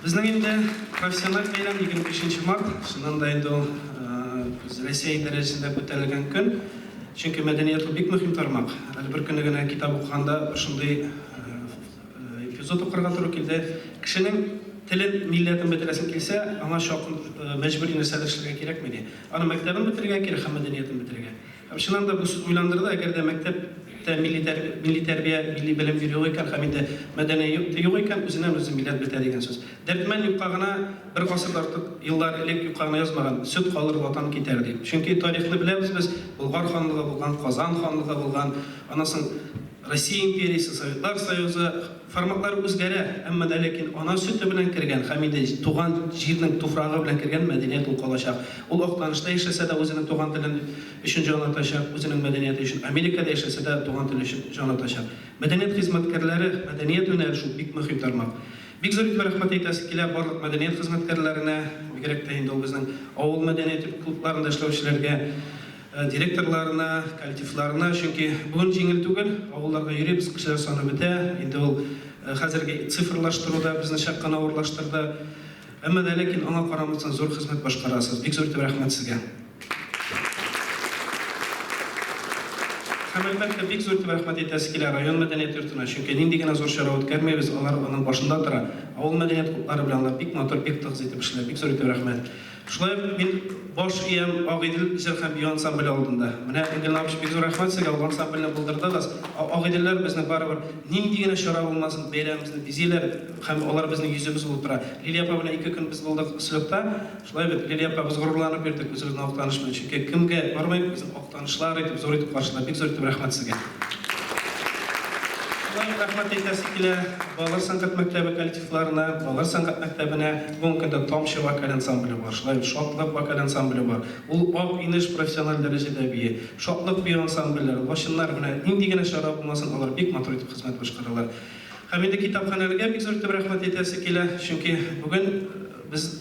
Безнең инде профессиональ бәйрәм 25 март, чыннан да инде ул Рәсәй дәрәҗәсендә күтәрелгән көн. Чөнки мәдәният ул бик мөһим тармак. Әле бер көнне генә китап укыганда бер шундый эпизод укырга туры килде. Кешенең телен, милләтен бетерәсең килсә, аңа чакын мәҗбүри нәрсәдер эшләргә кирәкми, ди. Аның мәктәбен бетерергә кирәк һәм мәдәниятен бетерергә. Һәм чыннан да бу сүз уйландырды, әгәр дә мәктәптә милли тәрбия, милли тәрбия, милли белем бирү юк икән һәм инде мәдәният юк икән, үзеннән-үзе милләт бетә дигән сүз. Дәрдмәнд юкка гына бер гасырдан артык еллар элек юкка гына язмаган, Сөт калыр, Ватан китәр, дип. Чөнки тарихны беләбез без, Болгар ханлыгы булган, Казан ханлыгы булган, аннан соң Россия империясе, Советлар Союзы, Форматлар үзгәрә, әмма дә ләкин ана сөте белән кергән һәм инде туган җирнең туфрагы белән кергән мәдәният ул калачак. Ул Актанышта яшәсә дә үзенең туган телен өчен җан атачак, үзенең мәдәнияте өчен Америкада яшәсә дә туган теле өчен җан атачак. Мәдәният хезмәткәрләре, мәдәният юнәлеше ул бик мөһим тармак. Бик зур итеп рәхмәт әйтәсе килә барлык мәдәният хезмәткәрләренә, бигрәк тә инде ул безнең авыл мәдәният клубларында эшләүчеләргә. Директорларына, коллективларына, чөнки бүген җиңел түгел, авылларга йөрибез, кешеләр саны бетә, инде ул хәзерге цифрлаштыру да безне чак кына авырлаштырды. Әмма дә ләкин аңа карамастан зур хезмәт башкарасыз. Бик зур итеп рәхмәт сезгә. Һәм, әлбәттә, бик зур итеп рәхмәт әйтәсе килә район мәдәният йортына, чөнки нинди генә зур чара үткәрмибез, алар аның башында тора. Авыл мәдәният клублары белән алар бик матур, бик тыгыз итеп эшлиләр. Бик зур итеп рәхмәт. Шулай ук мин баш иям Агыйдел җыр һәм бию ансамбле алдында. Менә, Энгель Наумович, бик зур рәхмәт сезгә, ул ансамбльне булдырдыгыз. Ә Агыйделләр безнең барыбер нинди генә чара булмасын, бәйрәмебезне бизиләр һәм алар безнең йөзебез булып тора. Лилия апа белән ике көн без булдык слетта. Шулай бит, Лилия апа, без горурланып йөрдек үзебезнең Актаныш белән, чөнки кемгә бармыйк, безне Актанышлар итеп, зур итеп каршылап, бик зур итеп рәхмәт сезгә. Шулай ук рәхмәт әйтәсе килә балалар сәнгать мәктәбе коллективларына, балалар сәнгать мәктәбенә. Бүгенге көндә Тамчы вокаль ансамбле бар, шулай ук Шатлык вокаль ансамбле бар. Ул Ак инеш профессиональ дәрәҗәдә бии. Шатлык бию ансамбльләре, Лачыннар, менә нинди генә чара булмасын, алар бик матур итеп хезмәт башкаралар. Һәм инде китапханәләргә бик зур итеп рәхмәт әйтәсе килә, чөнки бүген без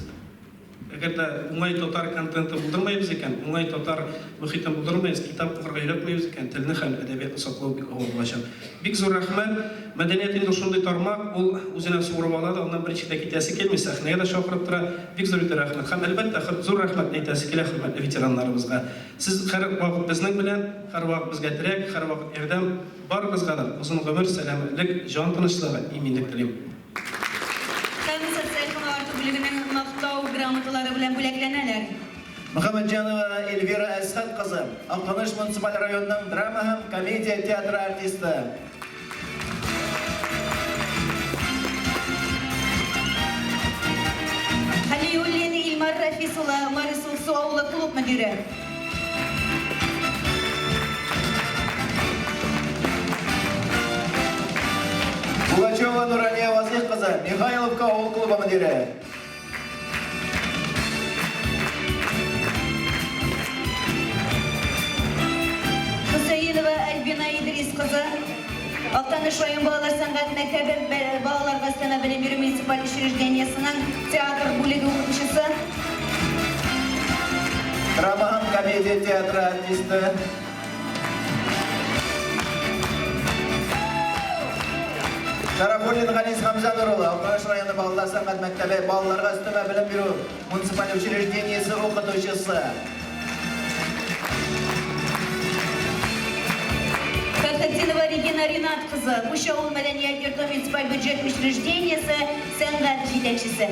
Әгәр дә уңай татар контенты булдырмыйбыз икән, уңай татар мохитен булдырмыйбыз, китап укырга өйрәтмибез икән, телне һәм әдәбиятны саклау бик авыр булачак. Бик зур рәхмәт. Мәдәният инде ул шундый тармак, ул үзенә суырып ала да, аннан берничек тә китәсе килми, сәхнәгә дә чакырып тора. Бик зур итеп рәхмәт. Һәм, әлбәттә, зур рәхмәт әйтәсе килә хөрмәтле ветераннарыбызга. Сез һәрвакыт безнең белән, һәрвакыт безгә терәк, һәрвакыт ярдәм. Барыгызга да озын гомер, сәламәтлек, җан тынычлыгы, иминлек телим. Һәм социаль агарту бүлегенең Мактау грамоталары белән бүләкләнәләр. Мөхәммәтҗанова Эльвира Әсхәт кызы, Актаныш муниципаль районының драма һәм комедия театры артисты. Хәлиуллин Илмар Рафис улы, Мари Суыксу авылы клуб мөдире. Булачева Нурания Вазыйх кызы, Михайловка авыл клубы мөдире. Хөсәенова Альбина Идрис кызы, Актаныш район балалар сәнгать мәктәбе балаларга өстәмә белем бирү муниципаль учреждениесенең театр бүлеге укытучысы. Драма һәм комедия театры артисты. Шарафуллин Галис Хамзанур улы, Актаныш районы балалар сәнгать мәктәбе балаларга өстәмә белем бирү муниципаль учреждениесе укытучысы. Фәтхетдинова Регина Ринат кызы, Пуща авыл мәдәният йорты муниципаль бюджет учреждениесе сәнгать җитәкчесе.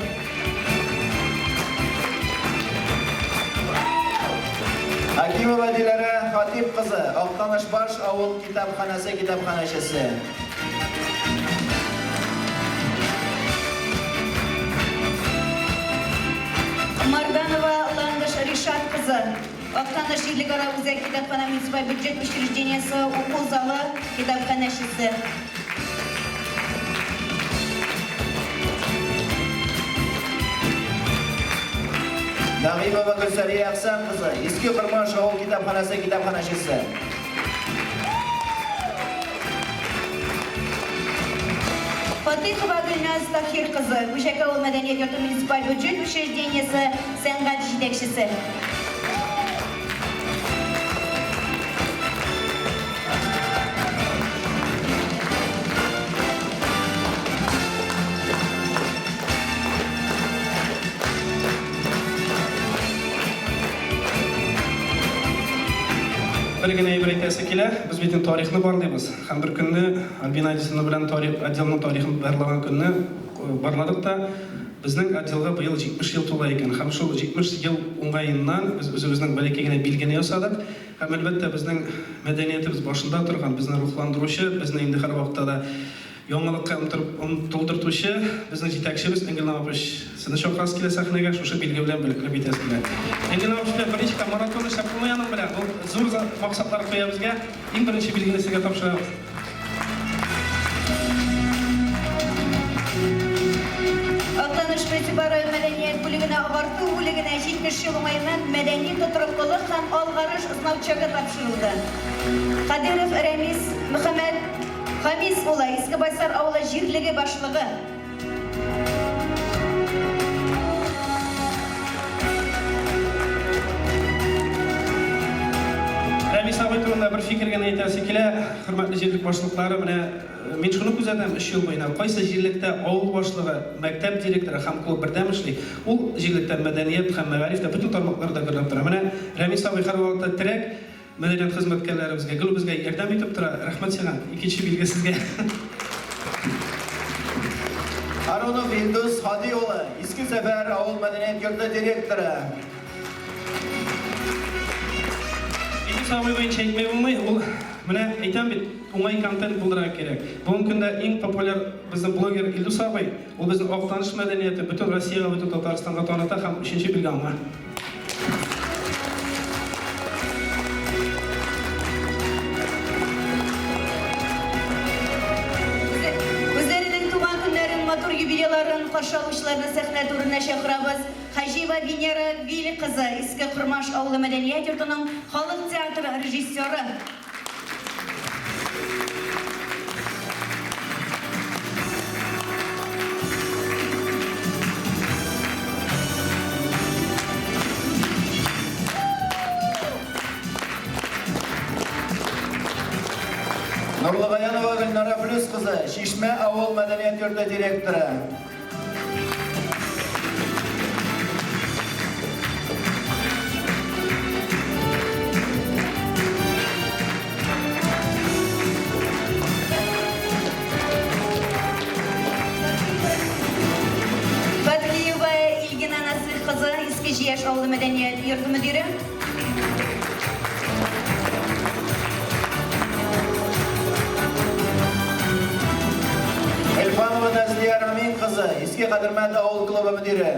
Хакимова Диләрә Хатип кызы, Актанышбаш авыл китапханәсе китапханәчесе. Марданова Ландыш Ришат кызы, Актаныш җирлекара үзәк китапханә муниципаль бюджет учреждениесе уку залы китапханәчесе. Нәгыймова Гөлсәрия Әхсән кызы, Иске Кормаш авыл китапханәсе китапханәчесе. Фатыйхова Гөлназ Таһир кызы, Күҗәкә авыл мәдәният йорты муниципаль бюджет учреждениесе сәнгать җитәкчесе. Бер генә әйбер әйтәсе килә, без бит инде тарихны барлыйбыз. Һәм бер көнне Альбина Адисовна белән тарих, отделның тарихын барлаган көнне барладык та, безнең отделга быел 70 ел тула икән. Һәм шул 70 ел уңаеннан без үзебезнең бәләкәй генә билгене ясадык. Һәм, әлбәттә, безнең мәдәниятебез башында торган, безне рухландыручы, безне инде һәрвакытта да яңалыкка омтылдыртучы безнең җитәкчебез Энгель Навапович сезне чакырасы килә сәхнәгә, шушы билге белән бүләкләп итәсе килә. Энгель Навапович белән берничек тә марафон эшләп булмый аның белән. Ул зур максатлар куя безгә. Иң беренче билгене сезгә тапшырабыз. Актаныш муниципаль район мәдәният бүлегенә агарту бүлегенә 70 ел уңаеннан мәдәни тотрыклылык һәм алгарыш значогы тапшырылды. Кадыйров Рәмис Мөхәммәт Хамис улы, Иске Байсар авылы җирлеге башлыгы. Рәмис абый турында бер фикер генә әйтәсе килә. Хөрмәтле җирлек башлыклары, менә мин шуны күзәтәм өч ел буена, кайсы җирлектә авыл башлыгы, мәктәп директоры һәм клуб бердәм эшли, ул җирлектә мәдәният һәм мәгариф тә, бөтен тармаклар да гөрләп тора. Менә Рәмис абый һәрвакытта терәк, мәдәният хезмәткәрләребезгә гел безгә ярдәм итеп тора. Рәхмәт сиңа. Икенче билге сезгә. Аронов Илдус Һади улы, Иске Сәфәр авыл мәдәният йорты директоры. Илдус абый буенча әйтмәй булмый, ул менә әйтәм бит, уңай контент булдырырга кирәк. Бүгенге көндә иң популяр безнең блогер Илдус абый, ул безнең Актаныш мәдәнияте бөтен Россиягә, бөтен Татарстанга таныта һәм өченче билге аңа. Үзләренең туган көннәрен, матур юбилейларын каршы алучыларны сәхнә түренә чакырабыз. Хаҗиева Венера Вил кызы, Иске Кормаш авылы мәдәният йортының халык театры режиссеры. Нурлыгаянова Гөлнара Флүс кызы, Чишмә авыл мәдәният йорты директоры. Фәтхиева Илгина Насыйх кызы, Иске Җияш авылы мәдәният йорты мөдире. Эльфанова Нәзлия Рамин кызы, Иске Кадермәт авыл клубы мөдире.